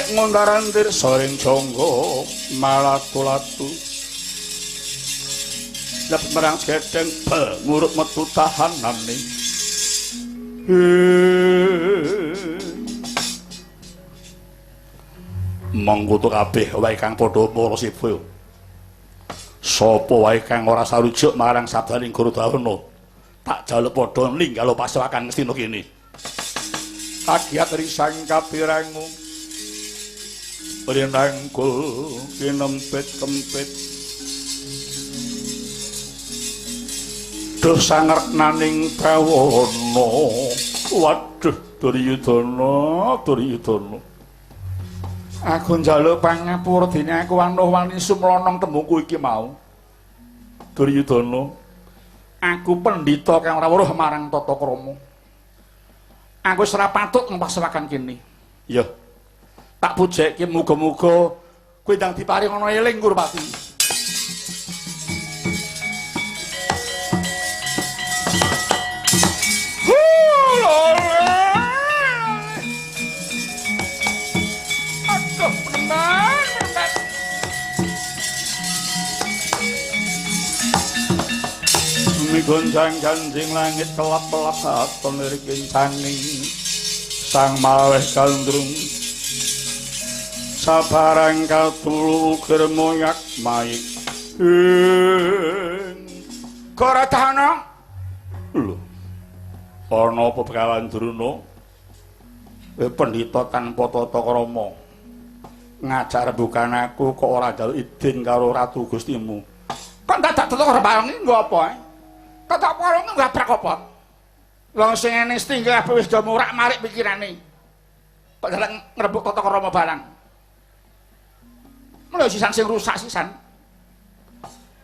Tumik ngondarandir soring jangga malatu-latu. Lep merang gedeng bel ngurut metu tahanane. Mengkutu kabeh wae kang padha para siba. Sapa wae kang ora sarujuk marang sabdaning Guru Dahana, tak jaluk padha ninggal pasewakan Ngastina kene. Kagiat risang kapirangu rinanggul kinempit kempit. Duh sangernaning bawana. Waduh Duryudana, Duryudana. Aku njaluk pangapura dene aku wanuh wani sumlonong tembungku iki mau. Duryudana, aku pendhita kang ora weruh marang tata krama. Aku wis ora patut ngpasewakan kene. Ya. Tak pujekke muga-muga kowe ndang diparing ana eling Kurpati. Aduh, teman, teman. Migonjang ganjing langit kelap-kelap saton rincaning sang malih gandrung. Sabarang katulu ukir moyak maik. Gora Dahana. Lho. Ana apa Begawan Druna? Kowe pendhita tanpa tata krama. Ngajak rembugan aku kok ora njaluk idin karo Ratu Gustimu. Kok dadak tata krama iki nggo apa? Tata krama nggo abrak apa? Wong sing ngene setinggal kabeh wis do murak-marik pikirane. Kok dadak ngrembug tata krama barang. Mula sisan sing rusak sisan.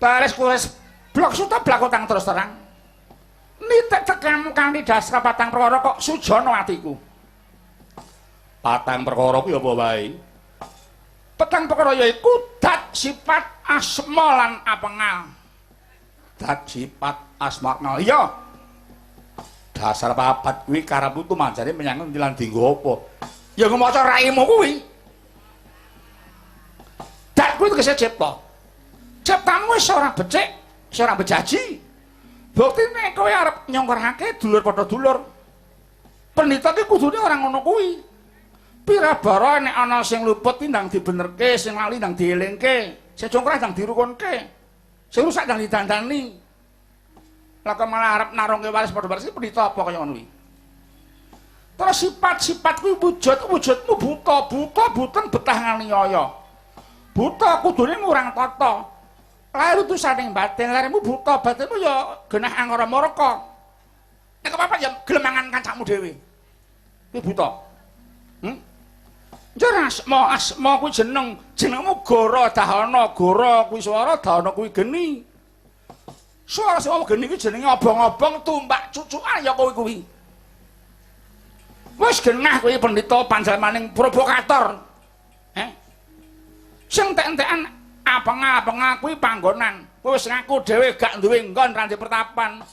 Baris kures blok suta blakotang terus terang. Nitik tekamu kanthi dasar patang perkara kok sujana atiku. Patang perkara kuwi apa wae? Petang perkara yaiku dat, sifat, asma lan apengal. Dat, sifat, asma, apengal. Iya. Dasar papat kuwi karepmu tumanjane menyang endi lan dienggo apa? Ya maca raimu kuwi. Dat kuwi tegese cipta. Ciptamu wis ora becik, wis ora bejaji. Buktine kowe arep nyongkorake dulur padha dulur. Pendhita ki kudune ora ngono kuwi. Pirabara nek ana sing luput ndang dibenerke, sing lali ndang dielingke, sing congkrah ndang dirukunke, sing rusak ndang didandani. Lah kok malah arep narungke waris padha waris pendhita apa kaya ngono kuwi. Terus sifat-sifat kuwi wujud, wujudmu buta, buta buten betah nganiaya. Buta kudune ngurang tata. Lahir utusaning batin, lahirmu buta, batinmu ya genah angkara murka. Nek apa ya gelem mangan kancakmu dhewe. Kuwi buta. Njur asma, asma kuwi jeneng, jenengmu Gora Dahana, Gora kuwi swara, Dahana kuwi geni. Swara sing geni kuwi jenenge obong-obong tumbak cucukan ya kowe kuwi. Wis genah kuwi pendhita panjalmaning provokator. Sing entek-entekan apeng-apeng kuwi panggonan. Kowe wis ngaku dhewe gak duwe nggon ra ndek pertapan.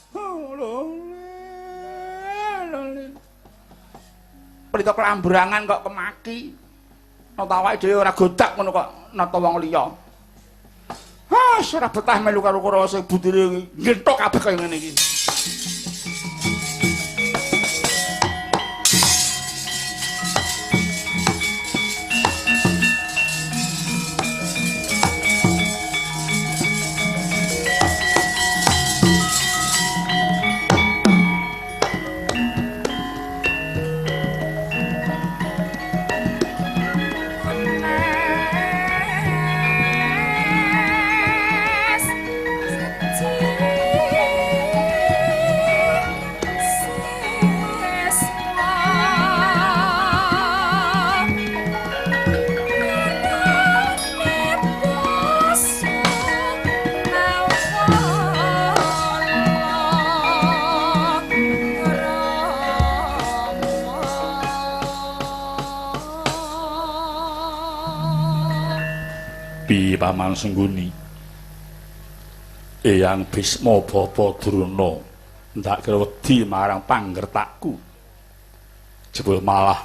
Pendhita kelambrangan kok kemaki. Nata awake dhewe ora godak ngono kok nata wong liya. Ah, ora betah melu karo Kurawa sing butire nggenthok kabeh kaya ngene iki. Paman Sengguni, Eyang Bisma Bapa Drona ndak kira wedi marang panggertakku, jebul malah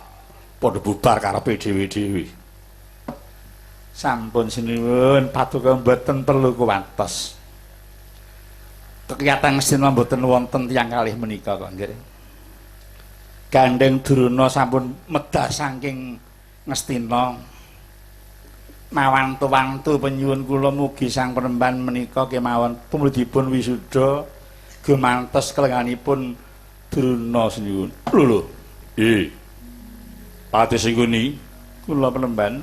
padha bubar karepe dhewe-dhewe. Sampun sinuwun paduka mboten perlu kuwatos. Kekiyatan Ngastina mboten wonten tiyang kalih menika kok nggih. Gandeng Durna sampun medal saking Ngastina. Mawantu-wantu penyuwun kula mugi sang Penemban menika kemawon pamrihipun wisuda gumantos kelenganipun Durna sinuwun. Lho lho. Pati Sengguni kula Penemban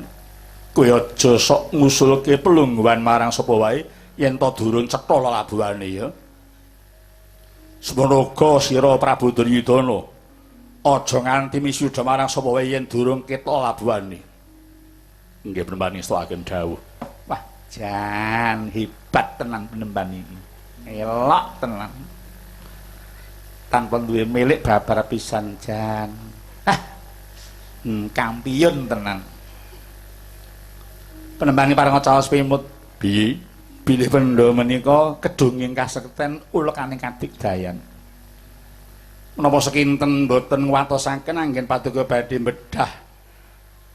kowe aja sok ngusulke pelungguhan marang sapa wae yen ta durung cetha lelabuhane ya. Semono uga sira Prabu Duryudana aja nganti misuda marang sapa wae yen durung ketok labuhane. Nggih Penemban ngestokaken dawuh. Wah, jan hebat tenan Penemban iki. Elok tenan. Tanpa duwe milik babar pisan jan. Ah. Kampiun tenan. Penemban pareng caos pimut piye? Bilih pendha menika kedunging kasekten ulekane kadigdayan. Menapa sekinten boten ngwatosaken anggen paduka badhe bedah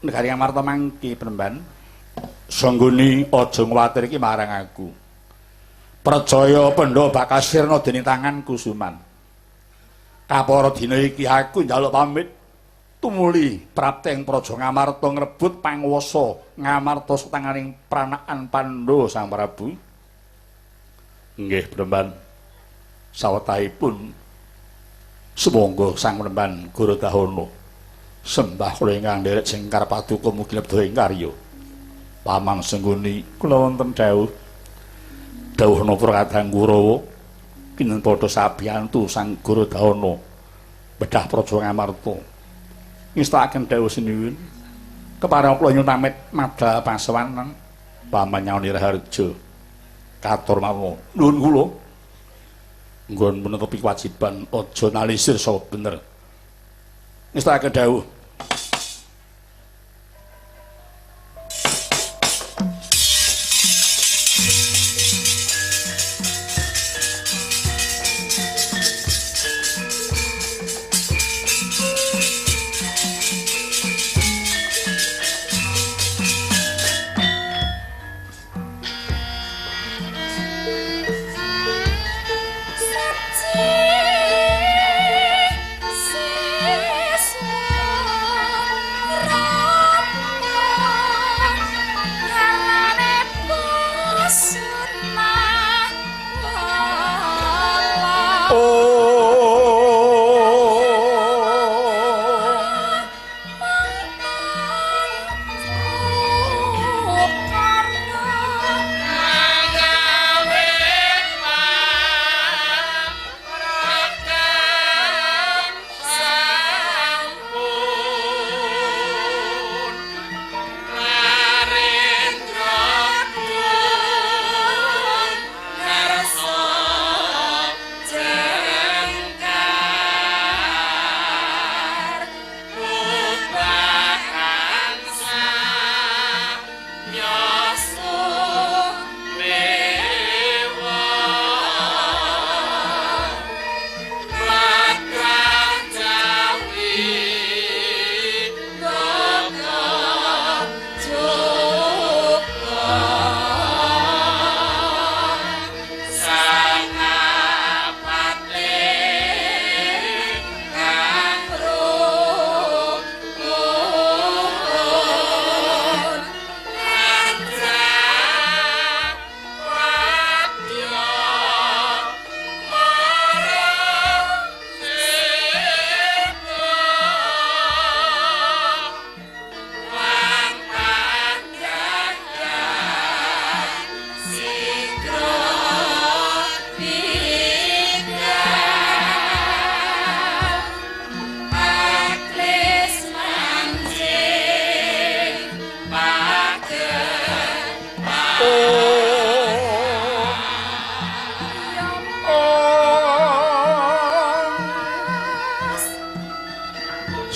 negari Ngamarta mangki Penemban. Sangguni aja kuwatir iki marang aku. Percaya pendha bakal sirna dening tanganku Suman. Kapara dina iki aku njaluk pamit tumuli prapteng Praja Ngamarta ngrebut panguwasa Ngamarta satanganing pranakan Pandhawa Sang Prabu. Nggih Penemban. Sawetahipun sumangga Sang Penemban Guru Dahana. Sembah kula ingkang nderek jengkar paduka mugi lebda ing karya. Paman Sengguni kula wonten dawuh. Dawuh napa kadang Kurawa kinten padha sabiyantu Sang Guru Dahana bedah Praja Ngamarta. Ngestakaken dawuh sinuwun. Kepareng kula nyuwun pamit madal pasewanan Paman Nyawani Raharja. Katur mawon. Nuwun kula. Nggon menetepi kewajiban aja nalisir sapa bener. Ngestakaken dawuh.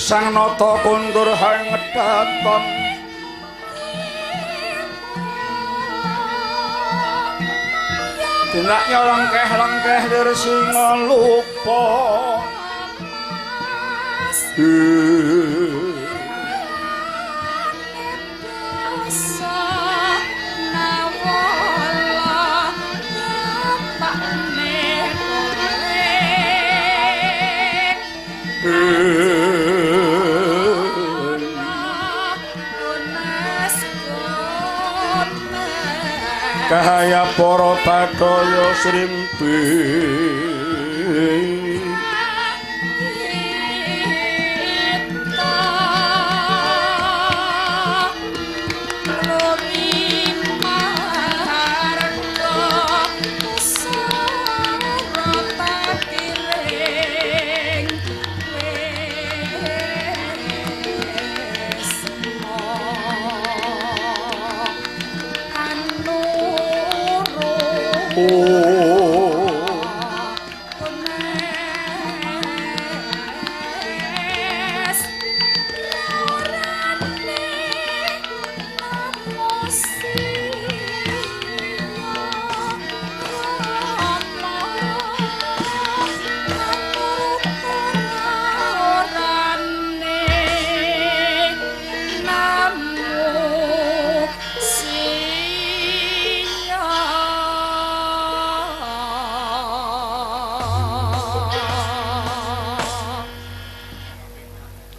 Sang Nata kundur hangedaton tindak nyolongkeh-lengkeh lir singa lupa. Para Bathaya Srimpi.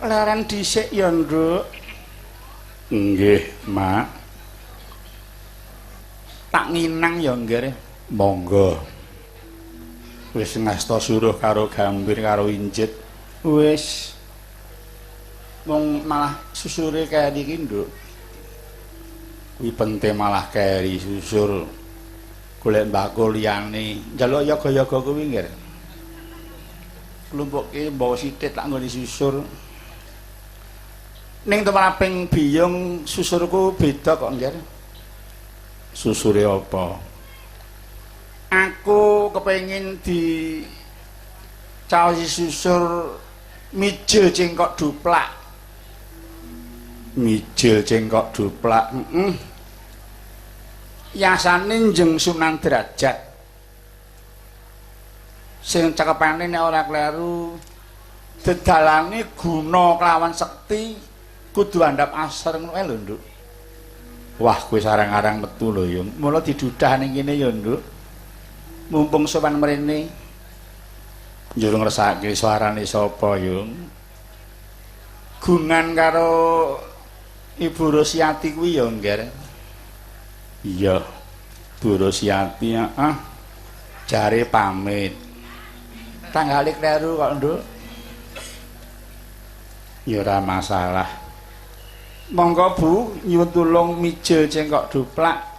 Leren dhisik ya, Nduk. Nggih, Mak. Tak nginang ya, Nggih. Monggo. Wis ngasta suruh karo gambir karo injit. Wis. Wong malah susure keri iki, Nduk. Kuwi pente malah keri susur. Golek mbako liyane. Njaluk yaga-yaga kuwi, Nggih. Klumpukke mbawa sithik tak nggone susur. Ning tumraping biyung susurku beda kok, Nggih. Susure apa? Aku kepengin di caosi susur mijil cengkok duplak. Mijil cengkok duplak, heeh. Yasane Njeng Sunan Derajat. Sing cakepane nek ora kleru dedalane guna kelawan sekti kudu andhap asor ngono kae lho, Nduk. Wah, kowe sarang-arang metu lho, Yung. Mula didudah ning kene ya, Nduk. Mumpung sowan mrene. Njur ngresake suarane sapa, Yung? Gungan karo Ibu Rosiati kuwi ya, Ngger. Iya. Bu Rosiati, heeh. Jare pamit. Tanggale kleru kok, Nduk. Ya ora masalah. Monggo Bu, nyuwun tulung mijil cengkok duplak.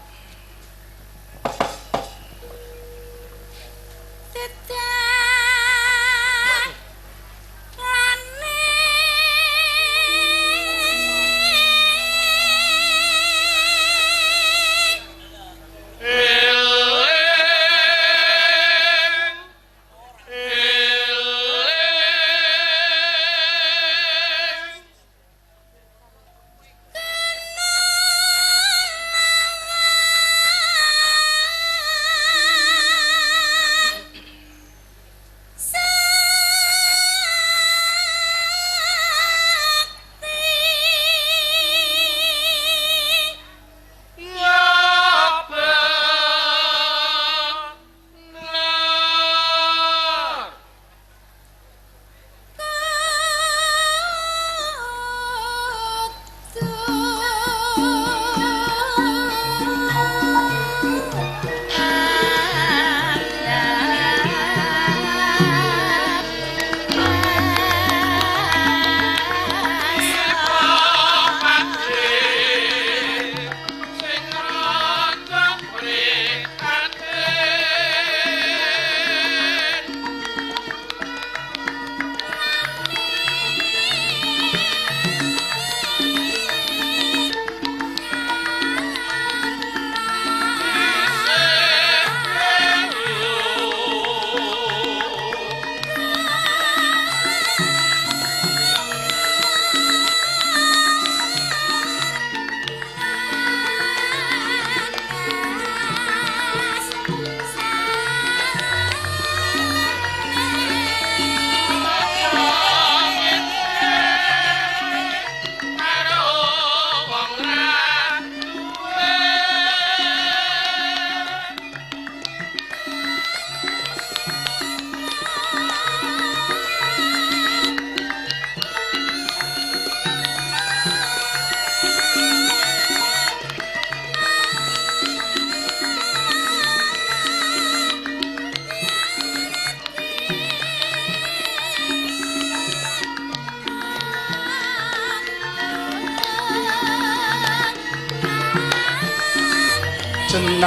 Jeneng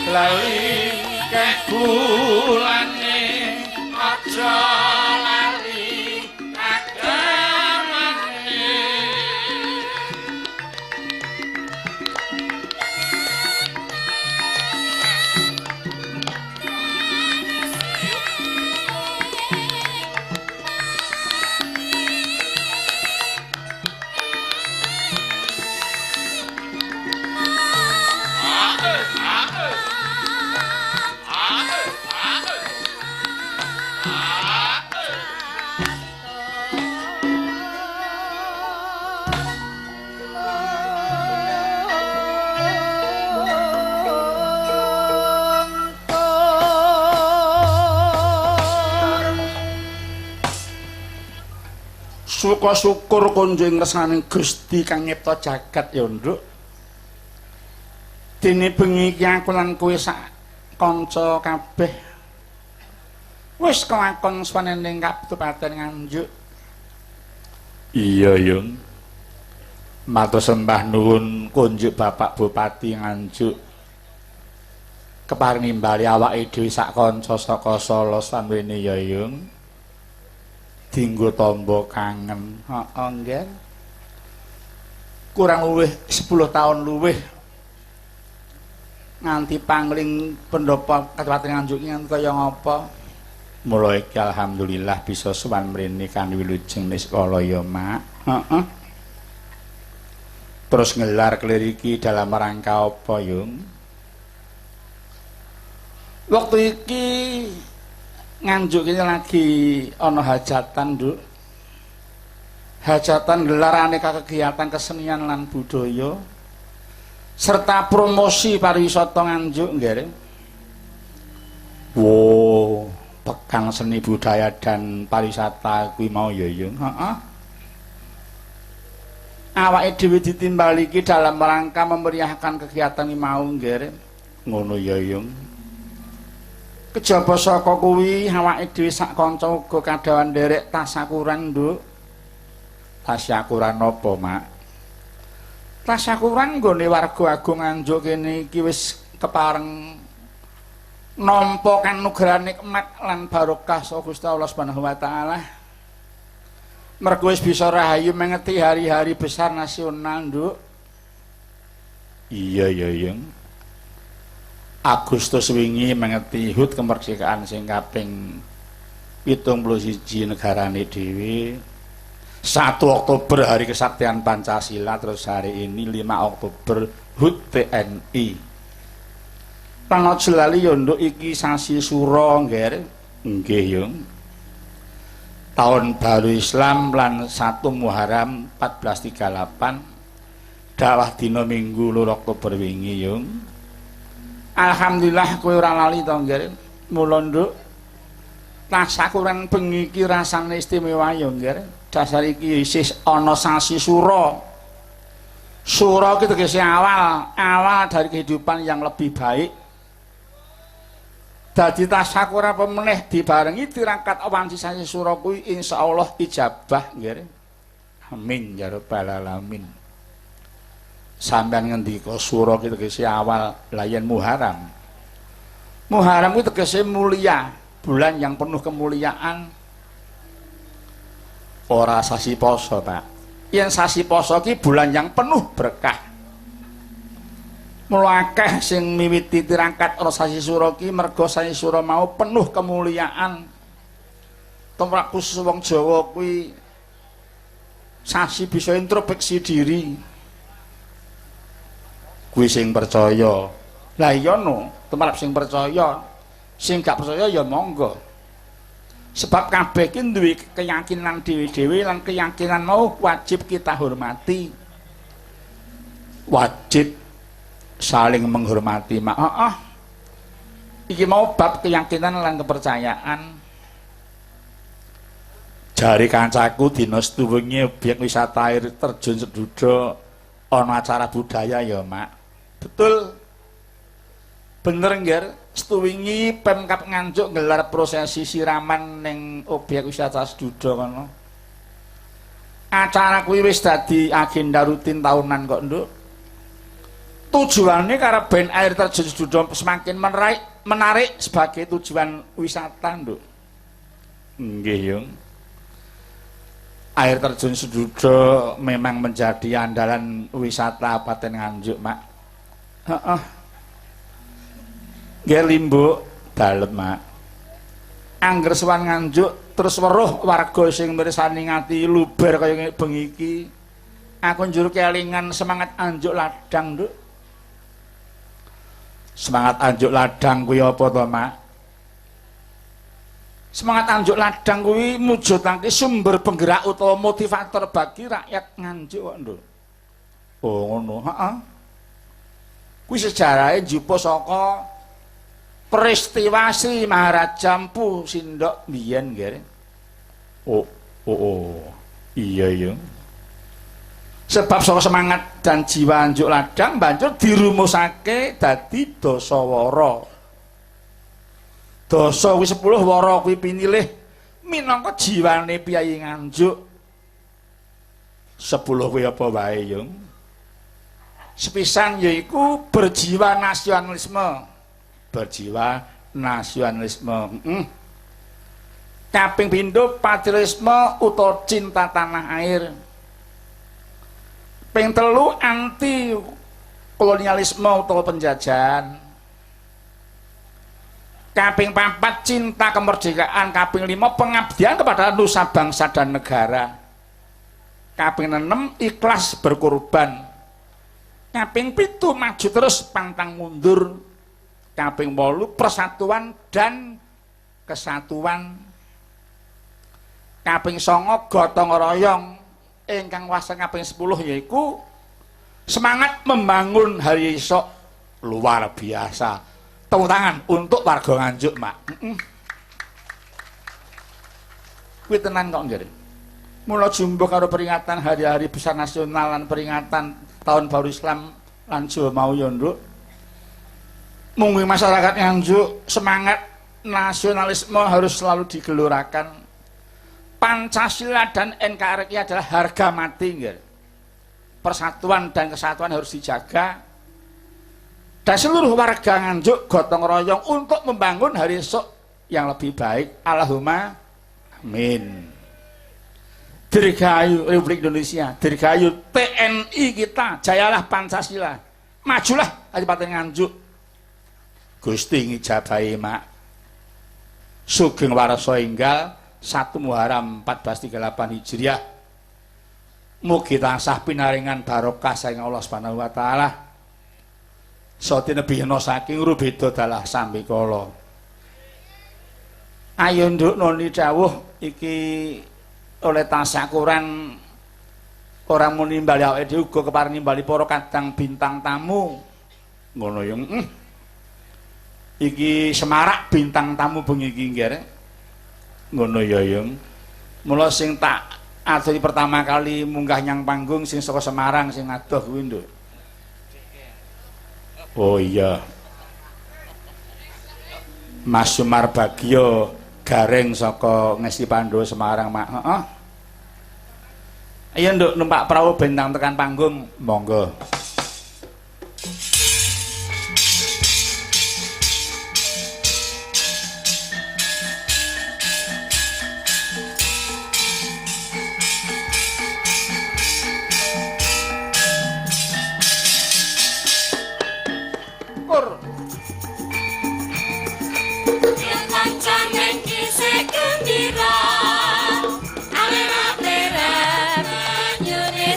lali kegulane aja lali agamane. Suka syukur kunjung ngersane Gusti kang nyipta jagat ya, Nduk. Dene bengi iki aku lan kowe sak kanca kabeh wis kelakon swanene ning Kabupaten Nganjuk. Iya, Yung. Matur sembah nuwun kunjuk Bapak Bupati Nganjuk. Keparing nimbali awake dhewe sak kanca saka Solo samrene ya, Yung. Dinggo tamba kangen. Heeh, nggih. Kurang luwih 10 tahun luwih nganti pangling pendopo Kabupaten Nganjuk iki nganti kaya ngapa. Mula iki alhamdulillah bisa sowan mrene kanthi wilujeng niskala ya, Mak. Heeh. Terus ngelar kelir iki dalam rangka apa, Yung? Waktu iki Nganjuk ini lagi ana hajatan, Nduk. Hajatan gelar aneka kegiatan kesenian lan budaya serta promosi pariwisata Nganjuk, nggih. Wo, pekan seni budaya dan pariwisata kuwi mau ya, Yung. Heeh. Awake dhewe ditimbali iki dalam rangka memeriahkan kegiatan iki mau, nggih. Ngono ya, Yung. Kejaba saka kuwi awake dhewe sak kanca uga kadhawan nderek tasakuran, Nduk. Tasyakuran apa, Mak? Tasyakuran nggone warga agung Nganjuk kene iki wis kepareng nampa kanugrahan nikmat lan barokah saka Gusti Allah Subhanahu wa taala. Mergo wis bisa rahayu mengeti hari-hari besar nasional, Nduk. Iya ya, Yung. Agustus wingi mengeti HUT kemerdekaan sing kaping 71 negarane dhewe. 1 Oktober hari kesaktian Pancasila, terus hari ini 5 Oktober HUT TNI. Lan aja lali ya, Nduk, iki sasi Sura, nggih. Nggih, Yung. Tahun baru Islam lan 1 Muharram 1438 dakwah dina Minggu 2 Oktober wingi, Yung. Alhamdulillah kowe ora lali to, nggih. Mula, Nduk, tasakuran bengi iki rasane istimewa ya, nggih. Dasar iki isih ana sasi Sura. Sura iki tegese awal, awal dari kehidupan yang lebih baik. Dadi tasakuran apa meneh dibarengi tirakat wanci sasi Sura kuwi insyaallah ijabah, nggih. Amin ya rabbal alamin. Sampeyan ngendika Sura ki tegese awal, lha yen Muharram. Muharram kuwi tegese mulia, bulan yang penuh kemuliaan. Ora sasi poso, Pak. Yen sasi poso ki bulan yang penuh berkah. Mula akeh sing miwiti tirakat ora sasi Sura ki mergo sasi Sura mau penuh kemuliaan. Tumrap khusus wong Jawa kuwi sasi bisa introspeksi diri. Kuwi sing percaya. Lah iya no, tumrap sing percaya. Sing gak percaya ya monggo. Sebab kabeh ki duwe keyakinan dhewe-dhewe lan keyakinan mau wajib kita hormati. Wajib saling menghormati. Mak, heeh. Iki mau bab keyakinan lan kepercayaan. Jare kancaku dina setu wengi obyek wisata air terjun Sedudo ana acara budaya ya, Mak. Betul. Bener, nggih. Setu wingi Pemkab Nganjuk nggelar prosesi siraman ning obyek wisata Sedudo kono. Acara kuwi wis dadi agenda rutin tahunan kok, Nduk. Tujuannya karena ben air terjun Sedudo semakin menarik sebagai tujuan wisata, Nduk. Nggih, Yung. Air terjun Sedudo memang menjadi andalan wisata Kabupaten Nganjuk, Mak. Heeh. Nggih limbuk dalem, Mak. Angger sowan Nganjuk terus weruh warga sing mirsani ngati luber kaya bengi iki. Aku njur kelingan semangat Anjuk Ladang, Nduk. Semangat Anjuk Ladang kuwi apa to, Mak? Semangat Anjuk Ladang kuwi mujudake sumber penggerak utawa motivator bagi rakyat Nganjuk kok, Nduk. Oh, ngono, heeh. Kuwi sejarahe njupuk saka peristiwa Sri Maharaja Mpu Sindok biyen, nggih. Oh, oh, oh. Iya, iya. Sebab saka semangat dan jiwa Anjuk Ladang banjur dirumusake dadi Dasawara. Dasa kuwi 10, wara kuwi pinilih minangka jiwane piyayi Nganjuk. 10 kuwi apa wae, Yung? Sepisan yaiku berjiwa nasionalisme. Berjiwa nasionalisme. Kaping pindho patriotisme utawa cinta tanah air. Ping telu anti kolonialisme utawa penjajahan. Kaping papat cinta kemerdekaan, kaping 5 pengabdian kepada nusa bangsa dan negara. Kaping 6 ikhlas berkorban. Kaping 7 maju terus pantang mundur. Kaping 8 persatuan dan kesatuan. Kaping 9 gotong royong. Ingkang wasa kaping 10 yaiku semangat membangun hari esok luar biasa. Tepuk tangan untuk warga Nganjuk, Mak. Kuwi tenan kok, nggih. Mula jumbuh karo peringatan hari-hari besar nasional lan peringatan Tahun Baru Islam lan Jawa mau ya, Nduk. Mungkin masyarakat Nganjuk semangat nasionalisme harus selalu digelorakan. Pancasila dan NKRI adalah harga mati, nggih. Persatuan dan kesatuan harus dijaga. Dan seluruh warga Nganjuk gotong royong untuk membangun hari esok yang lebih baik. Allahumma amin. Dirgahayu Republik Indonesia, dirgahayu TNI kita, jayalah Pancasila, majulah Kabupaten Nganjuk. Gusti ngijabahi, Mak. Sugeng warsa enggal 1 Muharram 1438 Hijriah. Mugi tansah pinaringan barokah saking Allah Subhanahu wa taala. Satinebihna saking rubeda dalah sambikala. Ayo nduk noni dawuh iki oleh tasakuran ora muni nimbali awake dhewe uga kepareng nimbali para kadang bintang tamu. Ngono ya. Iki semarak bintang tamu bengi iki, nggih. Ngono ya, Yung. Mula sing tak aturi pertama kali munggah nyang panggung sing saka Semarang sing adoh kuwi, Nduk. Oh iya. Mas Sumar Bagio Gareng saka Ngesti Pandowo Semarang, Mak. Heeh. Ayo Nduk numpak perahu bentang tekan panggung, monggo.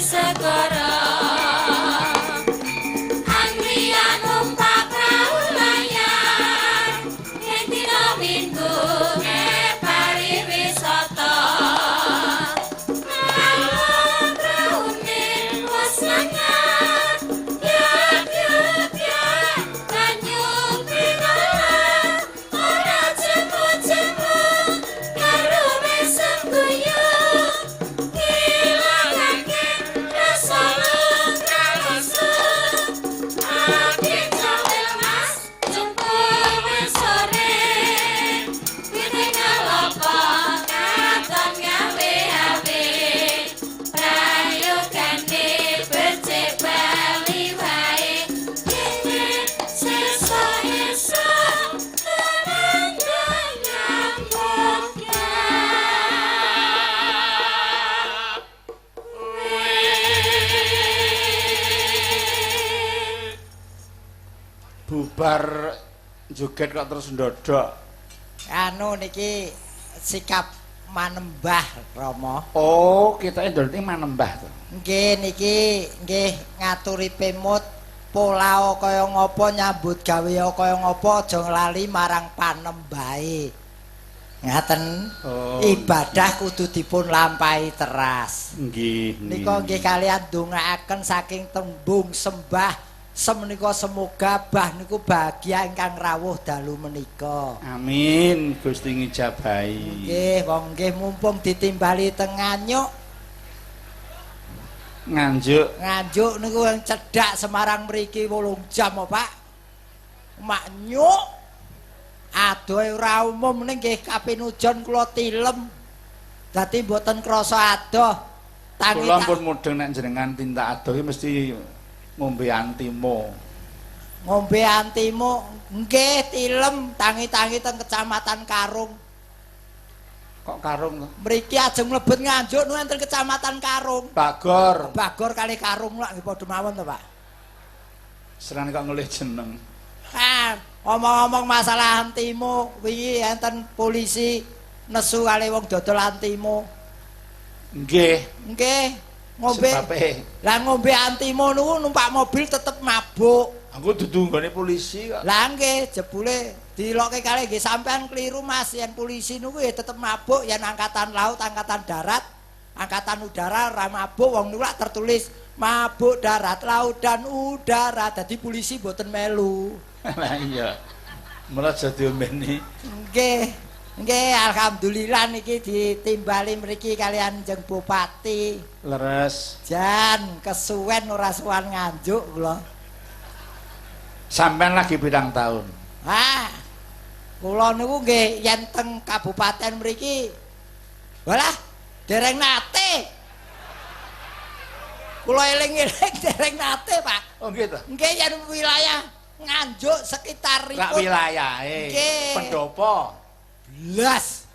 Segara. Bar joget kok terus ndodok. Anu niki sikap manembah, Rama. Oh, kita ndodok manembah to. Nggih niki nggih ngaturi pemut polao kaya ngapa, nyambut gawe kaya ngapa, aja lali marang panembahe. Ngaten. Oh, ibadah kudu dipun lampahi teras. Nggih. Nika nggih kalian ndongaaken saking tembung sembah semenika, semoga bah niku bahagia ingkang rawuh dalu menika. Amin, Gusti ngijabahi. Nggih, wong nggih mumpung ditimbali teng Nganjuk. Nganjuk. Nganjuk niku yang cedhak Semarang mriki 8 jam kok, Pak. Mak nyuk. Adohe ora umum ning nggih kapinujon kula tilem. Dadi mboten krasa adoh. Tangi Kula pun mudheng nek jenengan tindak adoh iki mesti ngombe antimo. Ngombe antimo nggih tilem tangi-tangi teng Kecamatan Karung. Kok Karung to? Mriki ajeng mlebet Nganjuk nu enten Kecamatan Karung. Bagor. Bagor kali Karung lak nggih padha mawon to, Pak. Serane kok ngelih jeneng. Ah, omong-omong masalah antimo, wingi enten polisi nesu kali wong dodol antimo. Nggih. Nggih, ngombe. Sebabe? Lah ngombe antimo niku numpak mobil tetep mabuk. Aku dudu nggone polisi kok. Lah nggih, jebule dilokke kali nggih sampean keliru Mas, yen polisi niku ya tetep mabuk, yen angkatan laut, angkatan darat, angkatan udara ora mabuk, wong niku lak tertulis mabuk darat, laut dan udara. Dadi polisi mboten melu. Lah iya. Mula aja diombeni. Nggih. Nggih, alhamdulillah niki ditimbali mriki kalian Jeng Bupati. Leres. Jan kesuwen ora sowan Nganjuk kula. Sampean lagi pirang tahun? Ah. Kula niku nggih yen teng kabupaten mriki. Walah, dereng nate. Kula eling-eling dereng nate, Pak. Oh nggih to. Nggih yen wilayah Nganjuk sekitaripun. Rak wilayahe. Nggih. Pendopo. Blas.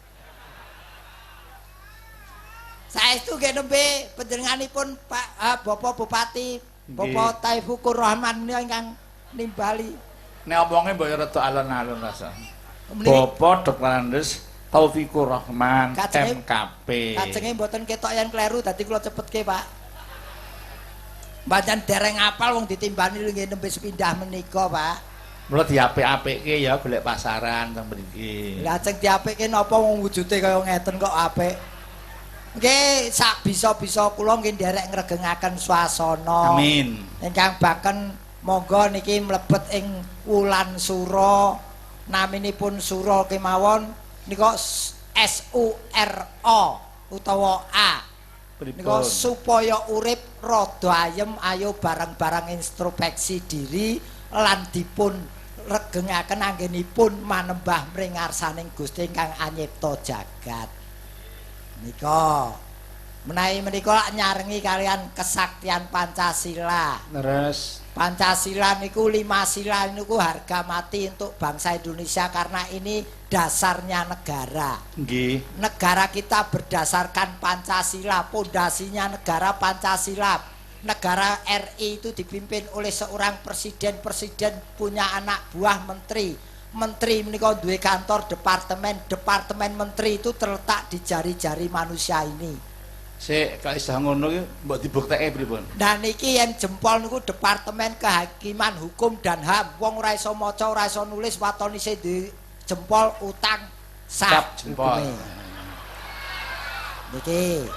Saestu nggih nembe panjenenganipun Pak Bapak Bupati, Bapak Taufikur Rahman menika ingkang nimbali. Nek omonge mbok rada alon-alon rasa. Bapak Dr. Andes Taufikur Rahman MKP. Kajenge mboten ketok yen kleru dadi kula cepetke, Pak. Pancen dereng apal wong ditimbani nggih nembe sepindah menika, Pak. Mula diapik-apikke ya golek pasaran teng mriki. Lah ajeng diapikke napa wong wujude kaya ngeten kok apik. Nggih, sak bisa-bisa kula nggih nderek ngregengaken swasana. Amin. Ingkang baken monggo niki mlebet ing wulan Sura. Naminipun Sura kemawon nika S U R O utawa A. Nika supaya urip rada ayem, ayo bareng-bareng introspeksi diri lan dipun regengaken anggenipun manembah mring ngarsaning Gusti ingkang anyipta jagat. Nika menawi menika lak nyarengi kalian kesaktian Pancasila. Leres. Pancasila niku 5 sila niku harga mati untuk bangsa Indonesia karena ini dasarnya negara. Nggih. Negara kita berdasarkan Pancasila, pondasinya negara Pancasila. Negara RI itu dipimpin oleh seorang presiden, presiden punya anak buah menteri. Menteri menika duwe kantor departemen, departemen menteri itu terletak di jari-jari manusia ini. Sik, kok iso ngono iki mbok dibuktekke pripun? Nah niki yen jempol niku Departemen Kehakiman, Hukum dan HAM. Wong ora iso maca, ora iso nulis, waton isih di jempol utang sah jempol. Niki.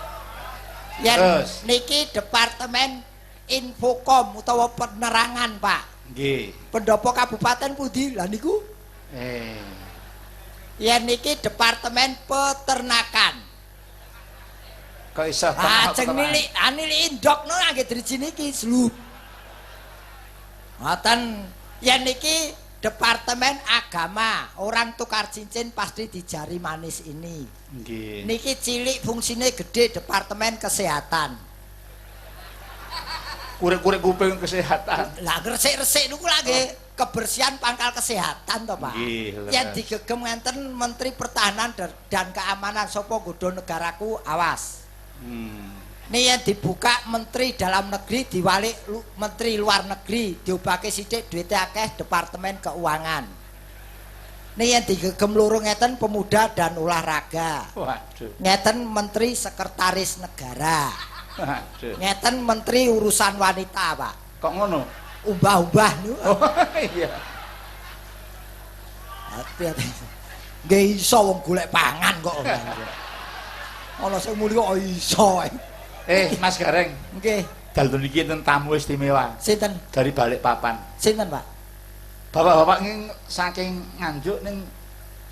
Yen niki Departemen Infokom utawa penerangan, Pak. Nggih. Pendopo kabupaten pundi? Lah niku. Yen niki Departemen Peternakan. Kok iso ajeng nilik, nilik indok no nggih driji niki slup. Ngoten. Yen niki Departemen Agama, orang tukar cincin pasti di jari manis ini. Nggih. Niki cilik fungsine gede, Departemen Kesehatan. Kurek-kurek kuping kesehatan. Lah resik-resik niku lak nggih kebersihan pangkal kesehatan to, Pak. Yen digegem ngenten Menteri Pertahanan dan Keamanan sapa nggodho negaraku awas. Nih yang dibuka Menteri Dalam Negeri diwalik Menteri Luar Negeri diobake sithik duwite akeh Departemen Keuangan. Nih yang digegem loro ngeten Pemuda dan Olahraga. Waduh. Ngeten Menteri Sekretaris Negara. Waduh. Ngeten Menteri Urusan Wanita, Pak. Kok ngono? Umbah-umbah niku. Oh iya. Hati-hati. Nggih iso wong golek pangan kok. Ana sing muni kok iso. Mas Gareng. Nggih. Dalu niki enten tamu istimewa. Sinten? Dari Balikpapan. Sinten, Pak? Bapak-bapak ing saking Nganjuk ning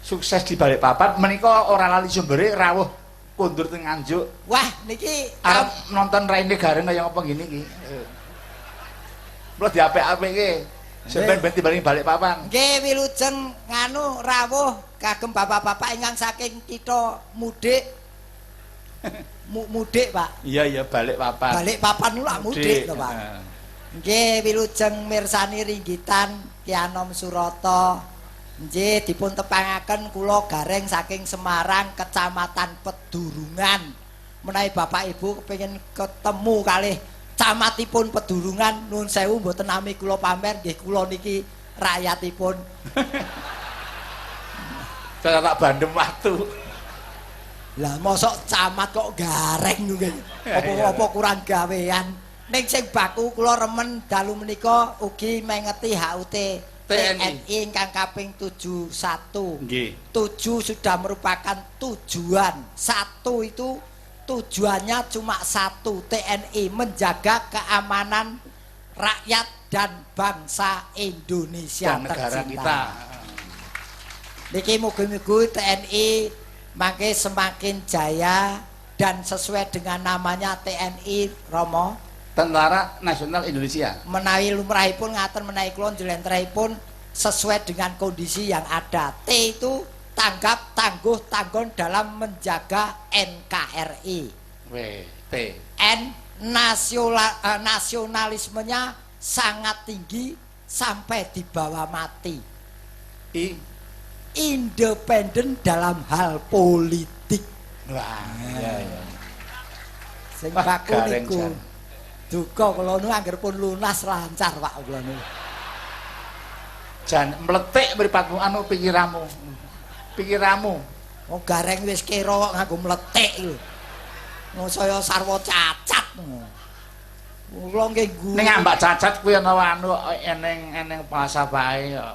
sukses di Balikpapan menika ora lali sumbere rawuh kondur teng Nganjuk. Wah, niki arep nonton raine Gareng kaya apa ngene iki. Mula diapik-apike. Sampeyan ben timbang Balikpapan. Nggih, wilujeng nganu rawuh kagem bapak-bapak ingkang saking kitha mudik. Mudik, Pak. Iya, iya, Balikpapan. Balikpapan niku lak mudik to, Pak. Nggih, wilujeng mirsani ringgitan Ki Anom Surata. Nggih, dipun tepangaken kula Gareng saking Semarang, Kecamatan Pedurungan. Menawi Bapak Ibu kepengin ketemu kalih camatipun Pedurungan, nuwun sewu mboten nami kula pamer, nggih kula niki rakyatipun. Saya tak bandem watu. Lah mosok camat kok Gareng nggih. Apa-apa kurang gawean. Ning sing baku kula remen dalu menika ugi mengeti HUT TNI ingkang kaping 71. Nggih. 7 sudah merupakan tujuan. 1 itu tujuannya cuma satu, TNI menjaga keamanan rakyat dan bangsa Indonesia dan negara tercinta. Kita. Niki mugi-mugi TNI mangke semakin jaya dan sesuai dengan namanya TNI Romo, Tentara Nasional Indonesia. Menawi lumrahipun ngaten, menawi kula njlentrehipun sesuai dengan kondisi yang ada. T itu tanggap, tangguh, tanggon dalam menjaga NKRI. W T. N nasionalismenya sangat tinggi sampai dibawa mati. I independen dalam hal politik. Wah, iya iya. Sing baku niku. Duka kula niku angger pun lunas lancar, Pak, kula niku. Jan mletik mripatmu anu pikiranmu. Pikiranmu. Wong Gareng wis kira kok nganggo mletik lho. Wong saya sarwa cacat. Kula nggih nggu. Ning ambak cacat kuwi ana anu eneng-eneng falsafahe ya.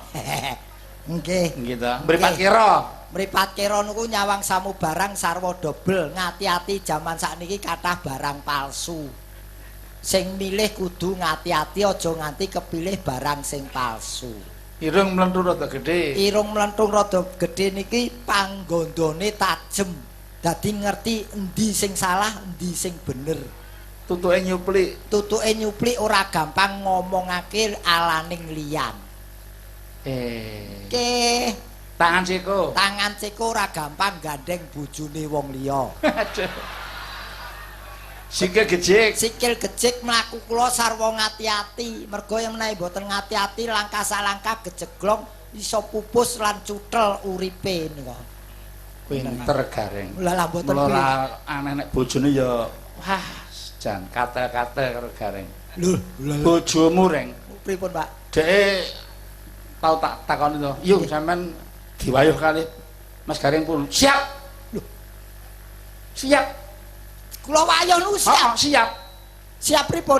Nggih. Nggih ta. Mripat kira. Mripat kira niku nyawang samubarang sarwa dobel. Ngati-ati jaman sakniki kathah barang palsu. Sing milih kudu ngati-ati aja nganti kepilih barang sing palsu. Irung mlentung rada gedhe. Irung mlentung rada gedhe niki panggondone tajem. Dadi ngerti endi sing salah, endi sing bener. Tutuke nyuplik. Tutuke nyuplik ora gampang ngomongake alaning liyan. Oke. Tangan siko. Tangan siko ora gampang gandeng bojone wong liya. Sikil gejik. Sikil gejik mlaku kula sarwa ngati-ati. Mergo yen menawi mboten ngati-ati langkah salangkah gejeglong iso pupus lan cutel uripe nika. Pinter Gareng. Lah lah mboten ora aneh nek bojone ya wah jan katel-katel karo Gareng. Lho, bojomu Reng. Pripun, Pak? Dhek tau tak takoni to. Yo sampean diwayuh kali Mas Gareng pun. Siap. Lho. Siap. Kula wayuh niku siap. Oh, siap. Siap pripun?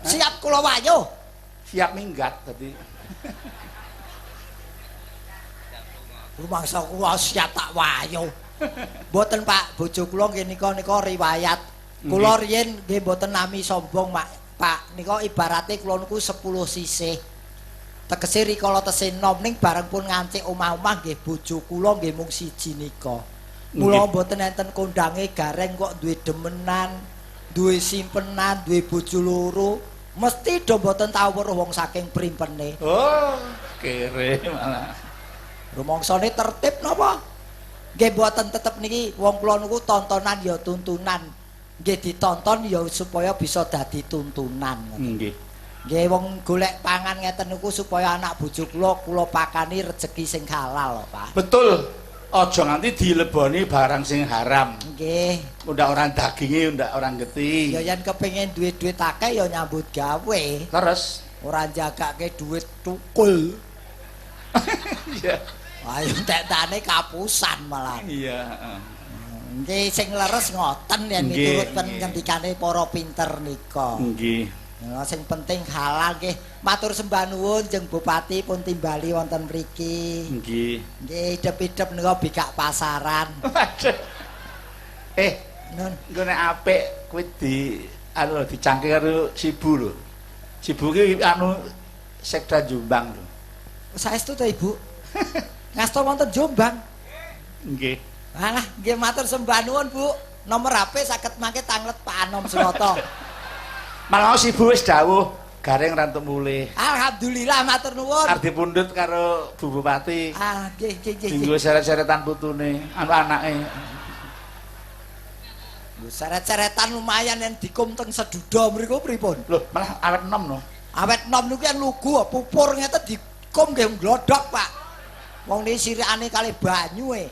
Siap kula wayuh. Siap minggat dadi. Rumangsa kula siap tak wayuh. Mboten Pak, bojo kula nggih nika nika riwayat. Kula riyin nggih mboten nami sombong, Pak. Nika ibarate kula niku 10 sisih. Tegese rikala tesih nom ning bareng pun ngancik omah-omah nggih bojo kula nggih mung siji nika. Mula mboten enten kondange Gareng kok duwe demenan, duwe simpenan, duwe bojo loro, mesti do mboten tau weruh wong saking primpene. Oh, kere malah. Rumangsane tertib napa? Nggih mboten tetep niki wong kula niku tontonan ya tuntunan. Nggih ditonton ya supaya bisa dadi tuntunan. Nggih. Nggih wong golek pangan ngeten niku supaya anak bojo kula kula pakani rejeki sing halal, Pak. Betul. Aja nganti dileboni barang sing haram. Nggih. Ndak ora daginge, ndak ora geti. Ya yen kepengin duit-duit akeh ya nyambut gawe. Terus ora njagake duit tukul. Iya. Ayo entek-entane kapusan malah. Iya, heeh. Nggih sing leres ngoten yen miturut pengendikane para pinter nika. Nggih. Ya sing penting halal nggih. Matur sembah nuwun jeng Bupati pun timbali wonten mriki. Nggih. Nggih idep-idep nika bikak pasaran. Waduh. Nun, Engko nek apik kuwi di anu dicangke karo Sibu lho. Sibu ki anu Sekda Jombang lho. Saestu to Ibu? Ngasta wonten Jombang. Nggih. Alah, nggih matur sembah nuwun, Bu. Nomor HP saged mangke tanglet Pak Anom Suroto. Malah Sibu wis dawuh Gareng rantuk mulih. Alhamdulillah matur nuwun. Arep dipundhut karo Bu Bupati. Ah, nggih nggih nggih. Dinggo seret-seretan putune, anu anake. Lho seret-seretan lumayan yen dikum teng seduda mriku pripun? Lho, malah awet enom no. Awet enom niku yen lugu pupur ngeten dikum nggih glodhok, Pak. Wong niki sirikane kalih banyu e.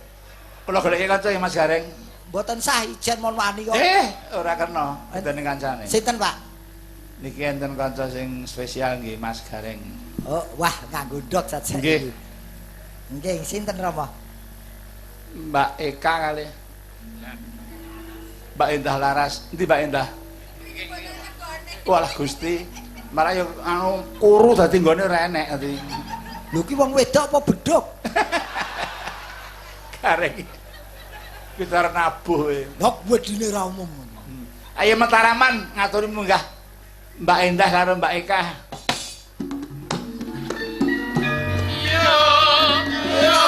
Kula goleki kanca ya Mas Gareng. Mboten sah ijen mon wani kok. Ora kena, enten kancane. Sinten, Pak? Niki enten kanca sing spesial nggih Mas Gareng. Oh, wah nganggo ndok saja. Nggih. Nggih, sinten Rama? Mbak Eka kali. Mbak Endah Laras. Endi Mbak Endah? Walah Gusti, malah yo anu kuru dadi nggone ora enek dadi. Lho ki wong wedok apa bedhog? Gareng. Kita nabuh e. Lha wedine ra umum. Ayo Mataraman ngaturi munggah Mbak Endah karo Mbak Eka. Yo yo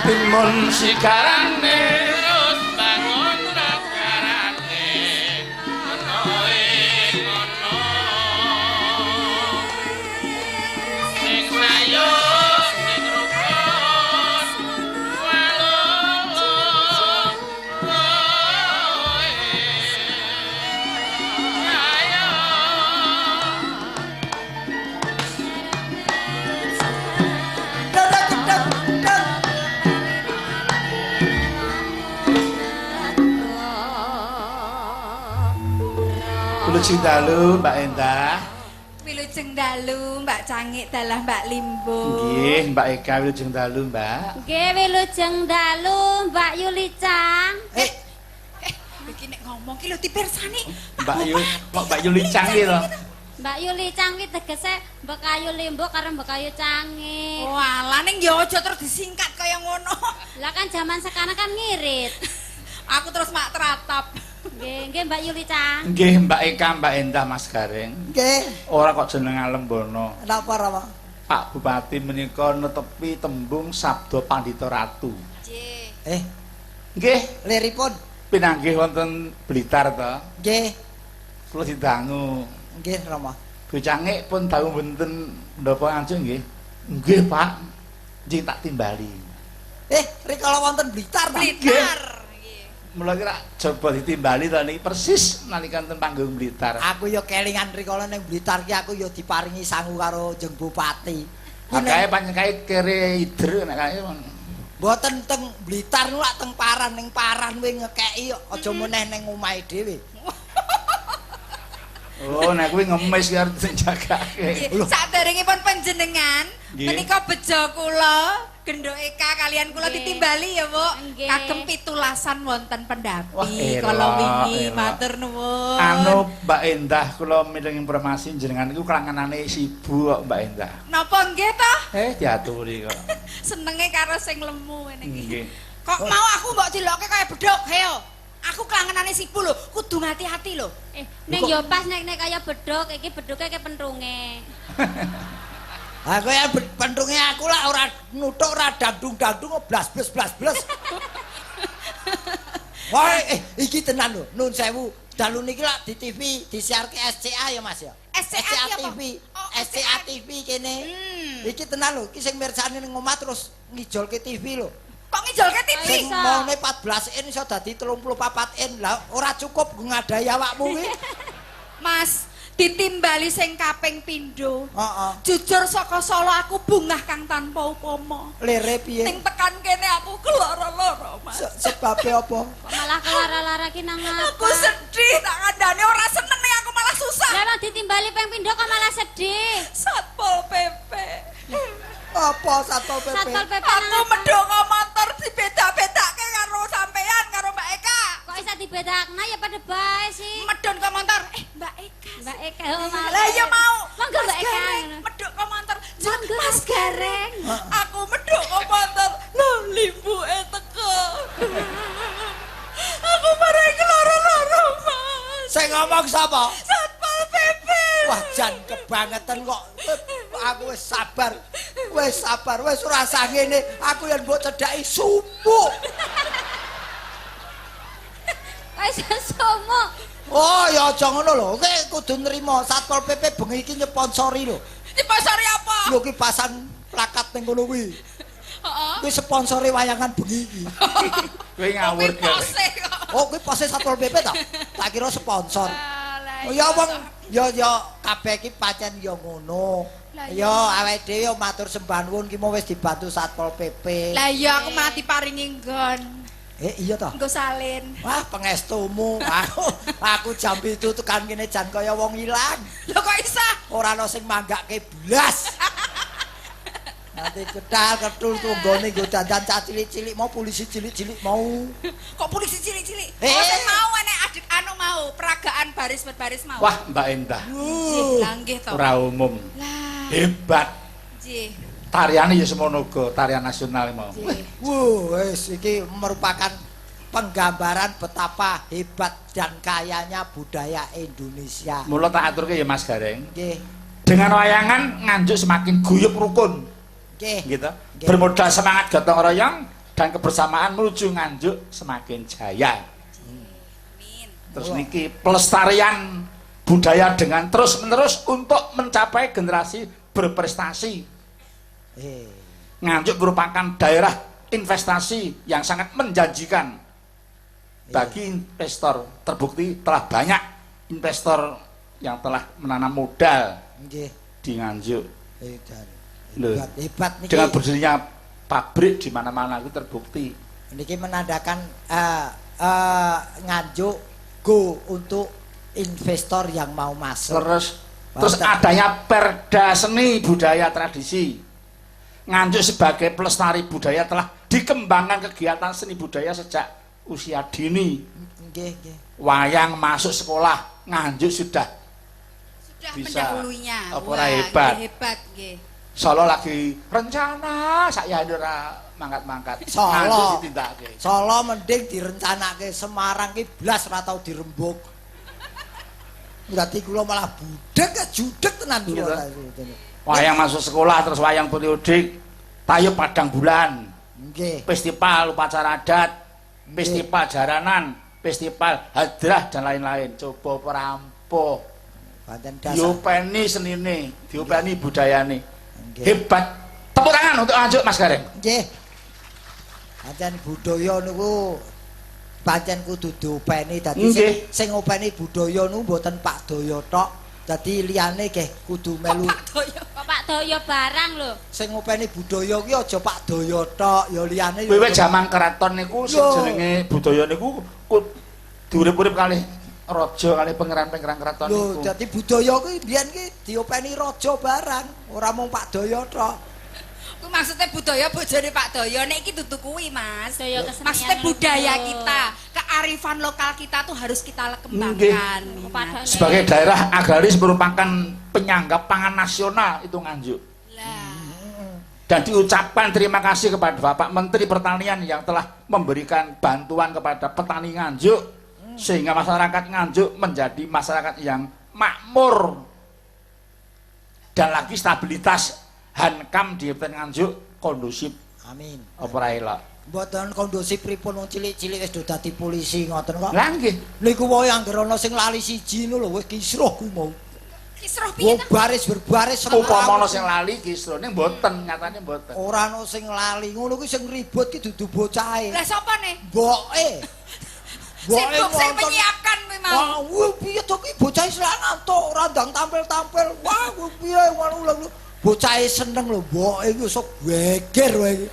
Timun sikarane terus bangun ragarane ngono ngono sing sayur sing rukun walolo ayo Wilujeng dalu Mbak Endah. Wilujeng dalu Mbak Cangik dalah Mbak Limbo. Nggih, Mbak Eka wilujeng dalu, Mbak. Nggih, wilujeng dalu Mbak Yuli Cang. Iki nek ngomong ki lho dipirsani. Mbak Yu, kok Mbak Yuli Cang ki lho. Mbak Yuli Cang ki tegese Mbekayu Limbo karo Mbekayu Cangik. Walah ning ya aja terus disingkat kaya ngono. Lah kan zaman sekarang kan ngirit. Aku terus mak teratap. Nggih, nggih Mbak Yuli Cang. Nggih, Mbak Eka, Mbak Endah, Mas Gareng. Nggih. Ora kok jeneng Alembono. Napa Rama? Pak Bupati menika netepi tembung Sabda Pandita Ratu. Nggih. Nggih, Liripun. Pinanggih wonten Blitar to. Nggih. Kula didangu. Nggih, Rama. Bu Cangik pun dangu wonten menapa Nganjuk nggih. Nggih, Pak. Nggih tak timbali. Rikala wonten Blitar ta? Blitar. Mula kira coba ditimbali to niki persis nalika wonten panggung Blitar. Aku ya kelingan rikala ning Blitar ki aku ya diparingi sangu karo jeng Bupati. Kae pancen kae kere ider nek kae. Mboten teng Blitar niku lak teng Paran, ning Paran kuwi ngekeki aja meneh ning omahe dhewe. Oh, nek kuwi ngemis ki arep dijagake. Saderengipun panjenengan menika bejo kula Genduk Eka kalian kula ditimbali ya, Bu. Kagem pitulasan wonten pendapi kala wingi matur nuwun. Anu Mbak Endah kula mireng informasi jenengan niku klangenane Sibu kok Mbak Endah. Napa nggih to? Diaturi kok. Senenge karo sing lemu ngene iki. Nggih. Kok mau aku mbok dilokke kaya bedhog, heo. Aku klangenane Sibu lho, kudu ngati-ati lho. Ning yo pas nek kaya bedhog, iki bedhoge kaya pentunge. Aku ya pentunge aku lah ora nuthuk ora dangdung-dangdung blas-blas blas-blas. Wah, iki tenan lho, nun sewu. Dalu niki lak di TV disiarke SCA ya Mas ya. SCA TV. Oh. SCA TV kene. Iki tenan lho, iki sing mirsani ning omah terus ngijolke TV lho. Kok ngijolke TV? Sing maune 14 in iso dadi 34 in. Lah ora cukup nggo ngadahi awakmu kuwi. Mas, ditimbali sing kaping pindho. Heeh. Jujur saka Solo aku bungah kang tanpa upama. Lere piye? Ning tekan kene aku keloro-loro, Mas. Sebabe apa? Kok malah kelara-lara ki nang apa? Aku sedih tak kandhane ora seneng ning aku malah susah. Lah emang ditimbali ping pindho kok malah sedih. Satpol PP. Apa Satpol PP? Satpol PP Aku medhok motor dibeda-bedake karo sampean karo Mbak Eka. Kok isa dibedakna ya pada bae sih. Medhon ke motor. Mbak Eka. Mbak Eka oh, malah. Lah iya mau. Monggo Mbak Mas Eka. Gareng, medhok ke motor. Monggo Mas Gareng. Aku medhok ke motor. Lah limbuke teko. Aku marang loro-loro, Mas. Sing ngomong sapa? Satpol PP. Wah, jan kebangetan kok. Aku wis sabar. Wis sabar, wis ora usah ngene. Aku yen mbok cedhaki sumuk. Kok iso sumuk? Oh, ya aja ngono lho. Kowe kudu nrimo Satpol PP bengi iki nyponsori lho. Nyponsori apa? Lho ki pasan plakat ning kono kuwi. Heeh. Kuwi sponsori wayangan bengi iki. Kowe ngawur Kuwi pose kok. Oh, kuwi pose Satpol PP ta? Tak kira sponsor. Lah, Oh ya wong ya ya kabeh iki pancen ya ngono. Lah Ya awake dhewe ya matur sembah nuwun ki mau wis dibantu Satpol PP. Lah iya aku malah diparingi nggon. Eh iya toh. Nggo salin. Wah, pengestumu. Aku jam 7 tekan kene jan kaya wong ilang. Lho kok isa? Ora ana sing manggake blas. Nanti ketal ketul tunggone nggo dandan cah cilik-cilik mau polisi cilik-cilik mau. Kok polisi cilik-cilik? Eh. Oh sing mau enek adik anu mau peragaan baris berbaris mau. Wah, Mbak Endah. Nggih, lah nggih to. Ora umum. Lah, Hebat. nggih. Tariane ya semono uga, tarian nasional mau. Nggih. Wuh, wis iki merupakan penggambaran betapa hebat dan kayanya budaya Indonesia. Mula tak aturke ya Mas Gareng. Nggih, Dengan wayangan Nganjuk semakin guyub rukun. nggih. Gitu. Nggih. Bermodal semangat gotong royong dan kebersamaan menuju Nganjuk semakin jaya. Amin. Terus niki pelestarian budaya dengan terus-menerus untuk mencapai generasi berprestasi. Eh, Nganjuk merupakan daerah investasi yang sangat menjanjikan bagi investor. Terbukti telah banyak investor yang telah menanam modal nggih. di Nganjuk. Hebat. Lho. Hebat, hebat niki. Dengan berdirinya pabrik di mana-mana itu terbukti. Niki menandakan Nganjuk go untuk investor yang mau masuk. Terus adanya perda seni budaya tradisi. Nganjuk sebagai pelestari budaya telah dikembangkan kegiatan seni budaya sejak usia dini. Nggih, nggih. Wayang masuk sekolah, Nganjuk sudah Sudah bisa. mendahulunya. Apa Wah, ora hebat? nggih, hebat nggih. Solo lagi rencana saya ora mangkat-mangkat. Solo. Nganjuk ditindakake. Solo mending direncanake, Semarang ki blas ora tau dirembuk. Berarti kula malah budek judek tenan kula. Gitu. Wayang masuk sekolah terus wayang periodik, tayub padang bulan, Nggih. festival upacara adat, festival jaranan, festival hadrah dan lain-lain. Coba perampoh. Pancen dasar. Diopeni senine, diopeni budayane. Nggih. Hebat. Tepuk tangan untuk Nganjuk Mas Gareng. Nggih. Pancen budaya niku pancen kudu diopeni dadi Nggih. sing ngopeni budaya niku mboten Pak Doyo tok. Dadi liyane nggih kudu melu. Pak Doyo. Kok Pak Doyo barang lho. Sing ngopeni budaya kuwi aja Pak Doyo tok, ya liyane ya. Wiwit jaman keraton niku sing Yo. jenenge budaya niku diurip-urip kalih raja kalih pangeran-pangeran keraton Lho, niku. dadi budaya kuwi biyen ki diopeni raja barang, ora mung Pak Doyo tok. Kuwi maksudnya budaya bojone Pak Doyo nek iki dudu kuwi, Mas. Budaya kesenian Maksudnya budaya lho. kita, kearifan lokal kita tuh harus kita kembangkan. Nggih. Padahal- Sebagai daerah agraris merupakan penyangga pangan nasional itu Nganjuk. Lah, Dan diucapkan terima kasih kepada Bapak Menteri Pertanian yang telah memberikan bantuan kepada petani Nganjuk sehingga masyarakat Nganjuk menjadi masyarakat yang makmur dan lagi stabilitas Hankam di Kabupaten Nganjuk kondusif. Amin. Apa ora elok? Mboten kondusif pripun wong cilik-cilik wis do dadi polisi ngoten kok. Lah nggih. Niku wae anggere ana sing lali siji ngono lho wis kisruh kuwi mau. Kisruh piye Wong baris berbaris Upama ana sing lali kisruh ning mboten, nyatane mboten. Ora ana sing lali. Ngono kuwi sing ribut ki dudu bocahe. Lah sapa ne? Mboke. Sibuk sing menyiapkan kuwi mau. Wah, kuwi piye to ki bocahe selak ngantuk, ora ndang tampil-tampil. Wah, kuwi piye ngono lho. Bocahe seneng lho, mboke iki iso geger wae iki.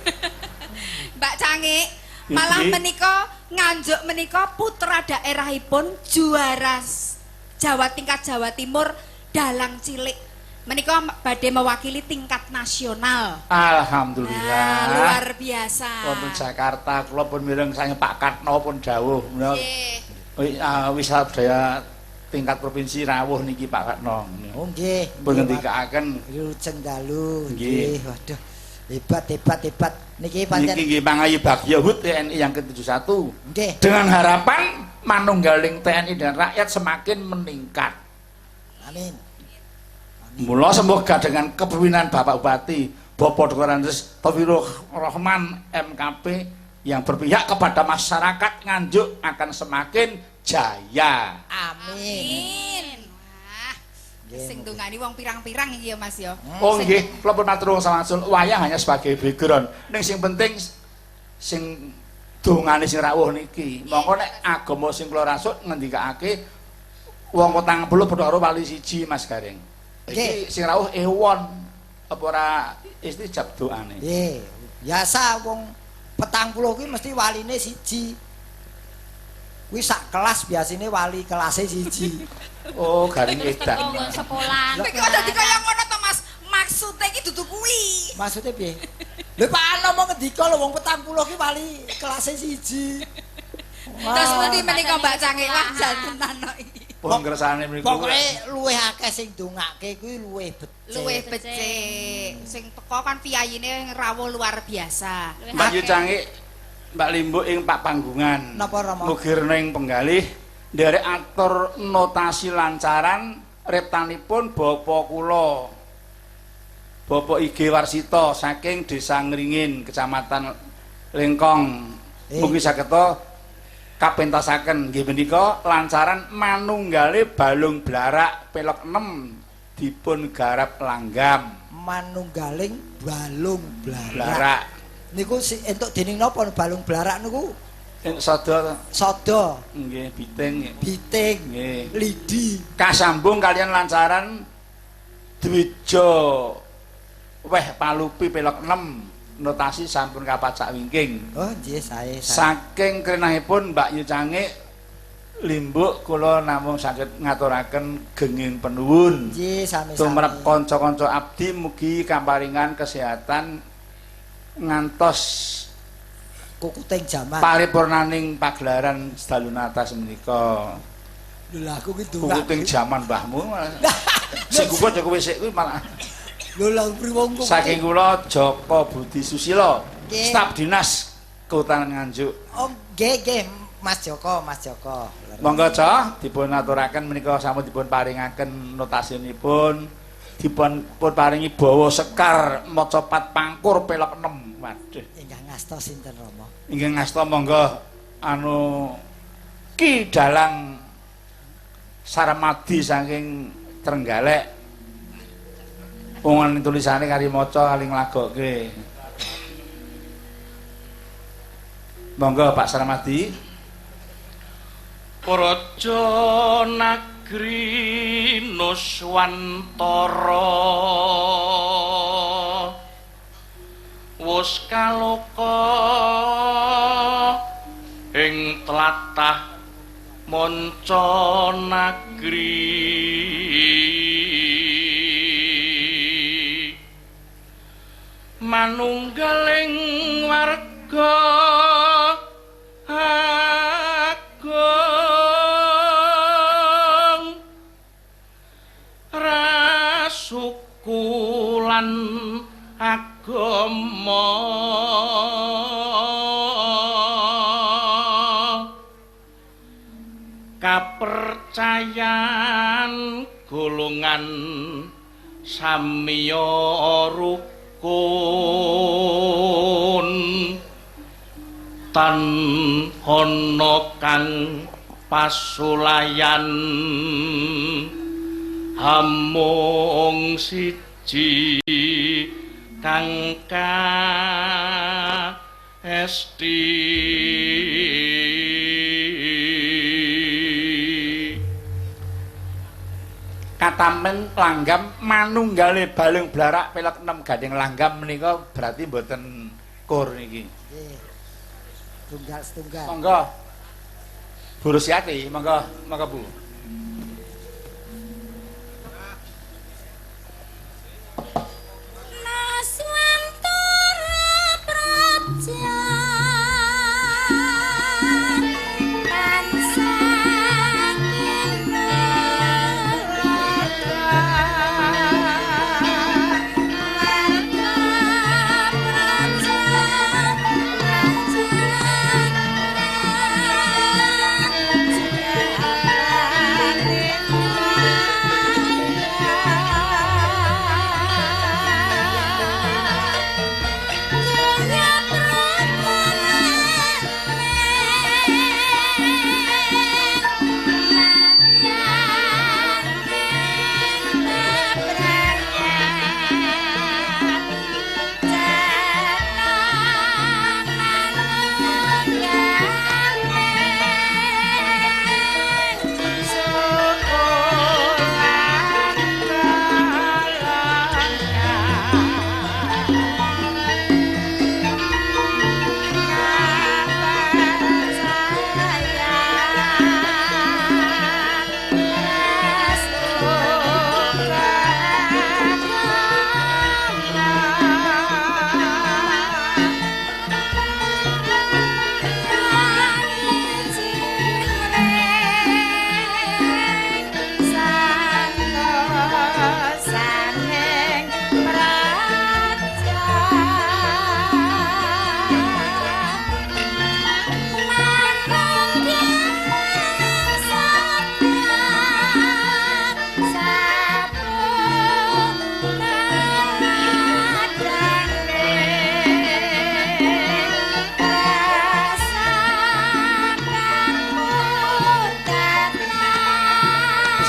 Mbak Cangik, malah menika Nganjuk menika putra daerahipun juara Jawa tingkat Jawa Timur dalang cilik. Menika badhe mewakili tingkat nasional. Alhamdulillah. Nah, luar biasa. Wonten Jakarta kula pun mireng saking Pak Katno pun dawuh menika wisata budaya tingkat provinsi rawuh niki Pak Katno. Oh nggih. Pun ngendikaaken wilujeng dalu. Nggih, waduh. Hebat hebat hebat. Niki pancen niki nggih Pangayu Bagya HUT TNI yang ke-71. Nggih. Dengan harapan manunggaling TNI dan rakyat semakin meningkat. Amin. Mula semoga dengan kepemimpinan Bapak Bupati Bapak Dr. Andes Taufikur Rohman MKP yang berpihak kepada masyarakat Nganjuk akan semakin jaya. Amin. Wah, sing dongani wong pirang-pirang iki ya Mas ya. Oh nggih, kula pun matur nuwun sawangun. Wayang hanya sebagai background. Ning sing penting sing dongane sing rawuh niki. Mongko nek agama sing kula rasuk ngendikake wong 40 padha karo wali siji Mas Gareng. Iki sing rawuh ewon apa ora istijab doane. Nggih, biasa wong 40 kuwi mesti waline siji. Kuwi sak kelas biasane wali kelase siji. Oh, garing edan. Sekolah. Kok dadi kaya ngono to Mas? Maksude iki dudu kuwi. Maksude piye? Lho Pak Anom mau ngendika lho wong 40 ki wali kelase siji. Terus pundi menika Mbak Cangik wah jan tenan kok iki. Pun kersane mriku. Pokoke luwih akeh sing ndongake kuwi luwih becik. Luwih becik. Sing teko kan piyayine rawuh luar biasa. Mbak Yu Cangik, Mbak Limbuk ing Pak Panggungan. Napa Rama? Mugi ing penggalih nderek atur notasi lancaran riptanipun bapa kula. Bapak IG Warsito saking Desa Ngringin, Kecamatan Lengkong. Mugi sageta kapentasaken nggih menika lancaran manunggale balung blarak pelok 6 dipun garap langgam. Manunggaling balung blarak. Niku si entuk dening napa balung blarak niku? Sada. Sada. Nggih, biting. Biting. Nggih. Lidi. Kasambung kalian lancaran Dwija weh palupi pelok 6 notasi sampun kapacak wingking. Oh nggih, sae. Saking krenahipun Mbak Yu Cangik Limbuk kula namung saged ngaturaken genging penuwun. Nggih, sami-sami. Tumrap kanca-kanca abdi mugi kaparingan kesehatan ngantos kukuting jaman. Paripurnaning pagelaran sedalu natas menika. Lho lah aku ki ndongak. Kukuting jaman mbahmu. Sing kukut ya kowe sik kuwi malah. Lho lah priwong kok. Saking kula Joko Budi Susilo, staf Dinas Kehutanan Nganjuk. Oh nggih nggih Mas Joko, Mas Joko. Monggo Cah dipun aturaken menika sampun dipun paringaken notasinipun, dipun pun paringi bawa sekar macapat pangkur pelok 6. Waduh. Ingkang ngasta sinten Rama? Ingkang ngasta monggo anu Ki Dalang Sarmadi saking Trenggalek. Wong tulisane kari maca kali nglagokke. Monggo Pak Sarmadi. Praja nagri Nuswantara wus kaloka ing tlatah manca nagri manunggaling warga agung rasuku lan agama kapercayan golongan samiya rukun tan ana kang pasulayan Amung siji kang kaesti. Katamen langgam manunggale balung blarak pelok 6 gandeng langgam menika berarti mboten kur niki. Nggih. Tunggal setunggal. Monggo. Bu Rusiati, monggo, monggo Bu. Naswantara praja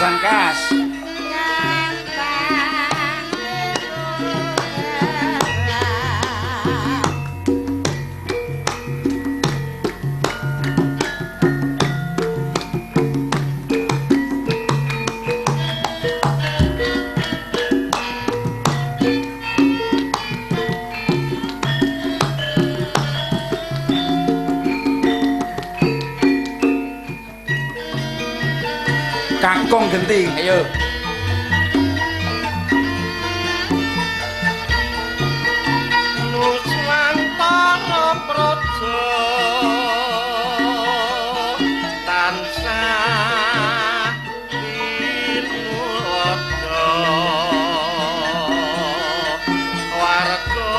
Sangkas. Kakung genti, ayo. Nuswantara praja tansah pinuwada warga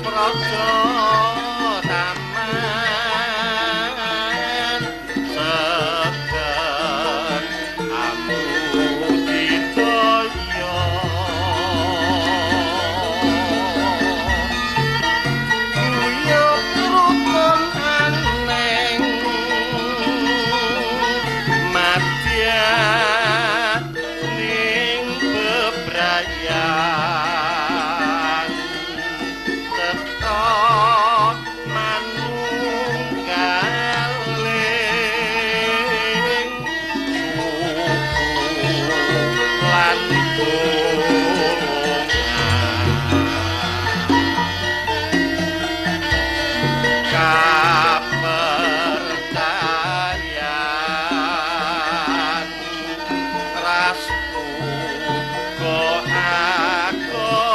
praja taman seger amudidaya. Guyub rukun aneng madya ning bebrayan cetha manunggaling suku lan golongan kapercayan ras uga agama.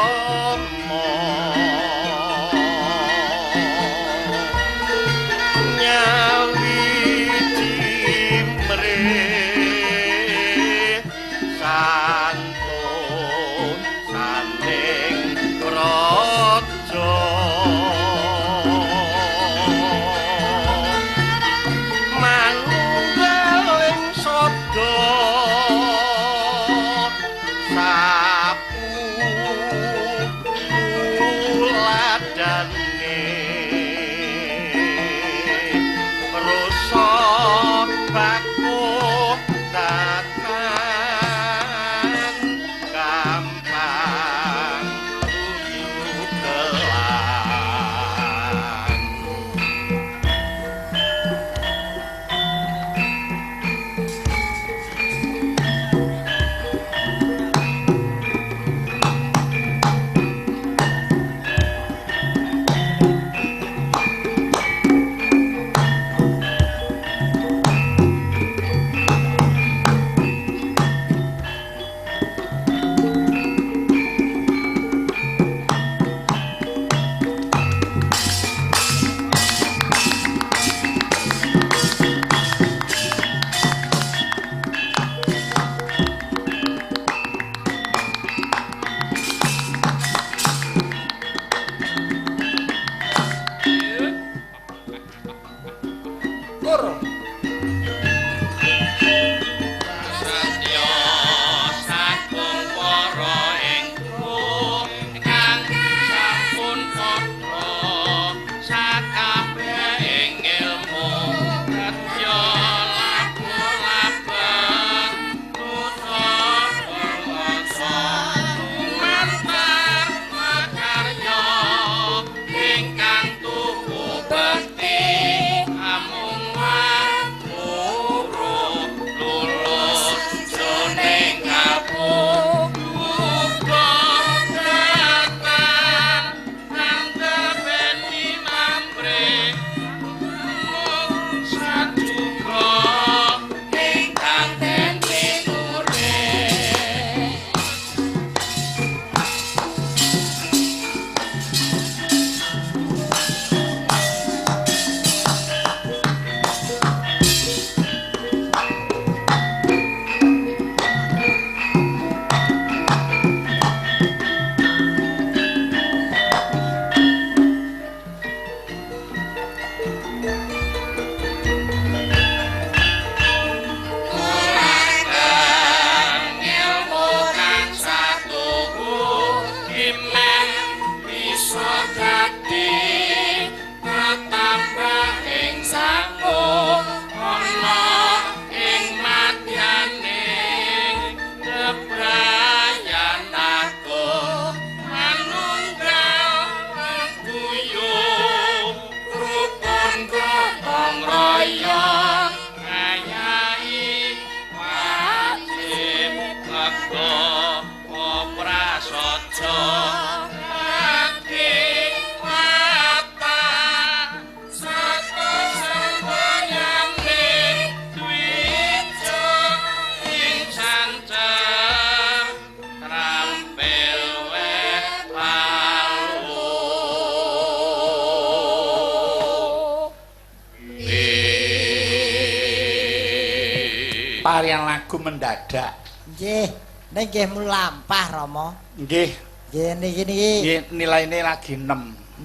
Parian lagu mendadak. Nggih, ning nggih mlampah Rama. Nggih. Nggih niki niki. Nggih nilaine lagi 6.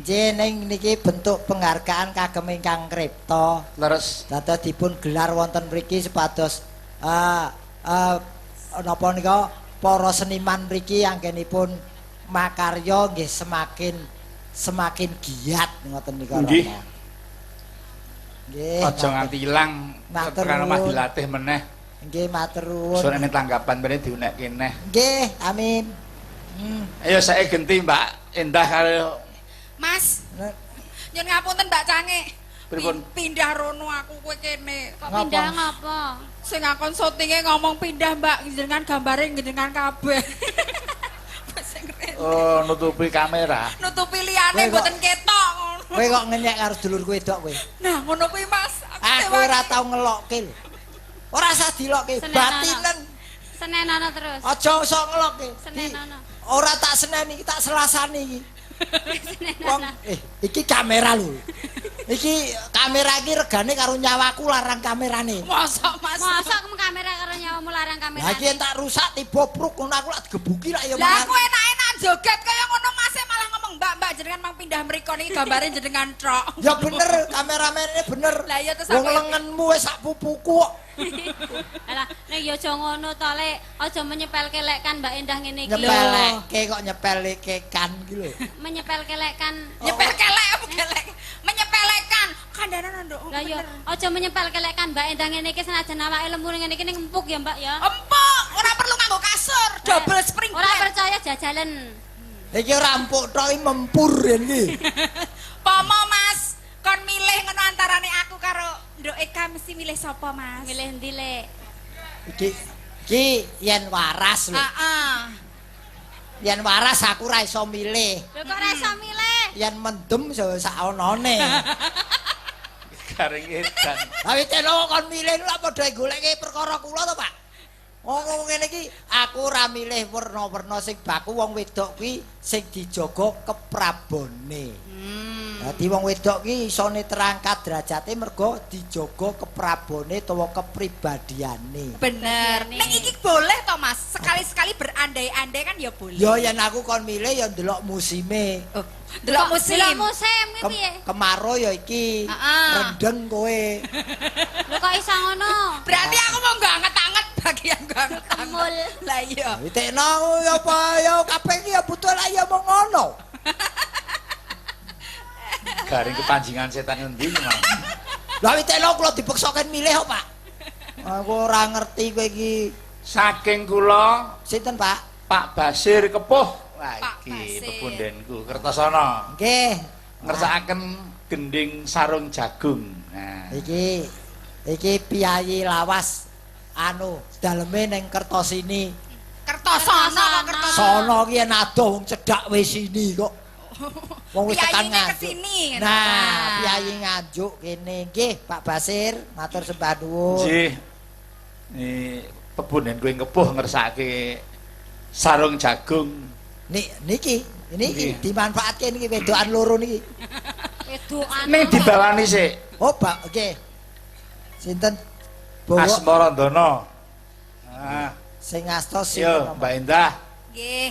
Nggih ning niki bentuk penghargaan kagem ingkang kripta. Leres. Dados dipun gelar wonten mriki supados napa nika para seniman mriki anggenipun makarya nggih semakin giat ngoten nika Rama. Nggih. Nggih. Aja nganti ilang, tekan omah dilatih meneh. Nggih, matur nuwun. Soalnya tanggapan meneh diunekke neh. Nggih, amin. Ayo saya genti Mbak Endah karo Mas. Nyun ngapunten Mbak Cange. Pripun? Pindah rono aku kowe kene. Kok pindah ngapa? Sing akon syutinge ngomong pindah Mbak, jenengan gambare jenengan kabeh. Sing rene. Oh, nutupi kamera. Nutupi liyane mboten ketok ngono. Kowe kok ngenyek karo dulurku wedok kowe. Nah, ngono kuwi Mas. Aku ora tau ngelokke lho. Ora usah dilokke, batinen. Senenono terus. Aja usah ngelokke. Senenono. Ora tak seneni, tak selasani iki. Wong iki kamera lho. Iki kamera iki regane karo nyawaku larang kamerane. Mosok Mas. Mosok kamera karo nyawamu larang kamerane. Lah iki entak rusak tiba pruk ngono aku lak digebuki lak ya. Lah aku enak-enak joget kaya ngono Mas malah ngomong Mbak jenengan mang pindah mriko niki gambare jenengan tok. Ya bener, kameramene bener. Lah iya terus wong lengenmu wis sak pupuku kok. Alah nek ya aja ngono to Lek, aja menyepelke lek kan Mbak Endah ngene iki. Nyepeleke kok nyepeleke kan iki lho. Menyepelke lek kan. Nyepel kelek apa kelek? Menyepelekan. Kandhanan nduk. Lah ya aja menyepelke lek kan Mbak Endah ngene iki senajan awake lemu ngene iki ning empuk ya Mbak ya. Empuk, ora perlu nganggo kasur, double spring bed. Ora percaya jajalen. Iki ora empuk tok iki mempur iki. Pomo Mas, kon milih ngono antarane aku karo Nduk Eka mesti milih sapa Mas? Milih endi Lek? Iki yen waras lho. Heeh. Yen waras aku ora iso milih. Lho kok ora iso milih? Yen mendem sak onone. Garing edan. Lah witeno kon milih lak padha goleke perkara kula to, Pak. Wong ngene iki aku ora milih werna-werna sing baku wong wedok kuwi sing dijaga keprabone. Dadi wong wedok ki isone terangkat derajate mergo dijaga keprabone utawa kepribadiane. Bener. Ning iki boleh to Mas, sekali-sekali berandai-andai kan ya boleh. Ya yen aku kon milih ya ndelok musime. Oh, ndelok musim. Ndelok musim ki piye? Kemaro ya iki. Rendeng kowe. Lho kok iso ngono? Berarti aku mau nggak anget-anget bagian banget. Kemul. Lah iya. Witekno ya apa ya kabeh iki ya butuh lah ya mung ngono. Garing kepanjingan setan endi Mas? Lah witekno kula dipeksaken milih kok, Pak. Aku ora ngerti kowe iki. Saking kula sinten, Pak? Pak Basir Kepuh. Wah iki pepundenku Kertosono. Nggih. Ngersakaken gending sarung jagung. Nah. Iki piyayi lawas anu daleme ning Kertosini. Kertosono kok Kertosono. Sono ki yen adoh wong cedhak wis sini kok. Wong wis tekan Nganjuk. Nah, piyayi Nganjuk kene nggih Pak Basir, matur sembah nuwun. Nggih. Ni pepundenku ing Kepuh ngersakake sarung jagung. Niki niki dimanfaatke niki wedokan loro niki. Wedokan. Ning dibawani sik. Oh, Pak, nggih. Sinten? Asmarandana. Ah, sing asta sing Mbak Endah. Nggih.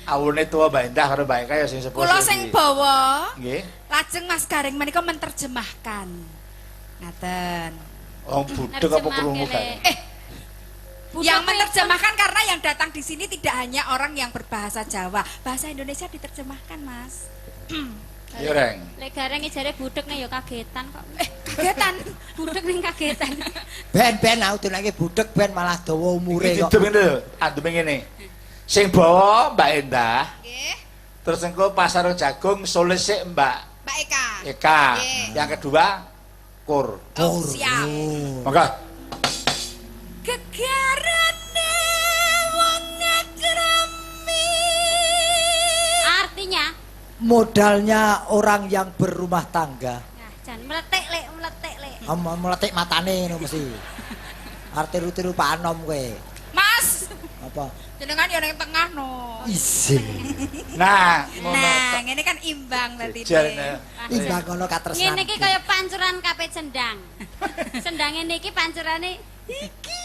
Awune tuwa Mbak Endah karo Mbak Eka ya sing sepuh. Kula sing bawa. Nggih. Lajeng Mas Gareng menika menerjemahkan. Ngaten. Wong budheg apa krungu kan? Yang menerjemahkan karena yang datang di sini tidak hanya orang yang berbahasa Jawa, bahasa Indonesia diterjemahkan, Mas. Iya, Reng. Lek Gareng jare budheg nek ya kagetan kok. Kagetan. Budheg ning kagetan. Ben aku dunake budheg ben malah dawa umure kok. Iki ngene lho, andume ngene. Sing bawa Mbak Endah. Nggih. Terus engko pasar jagung solis sik Mbak Mbak Eka. Eka. Yang kedua kur. Oh, siap. Monggo. Gegarane wong ngekremi. Artinya modalnya orang yang berumah tangga. Nah, jan meletik lek, meletik lek. Meletik matane ngono mesti. Arep tiru-tiru Pak Anom kowe. Mas. Apa? Jenengan yo ning tengah no. Izin. Nah, nah, ngene kan imbang berarti. Imbang kono katresnan. Ngene iki kaya pancuran kapet sendang. Sendange niki pancurane iki.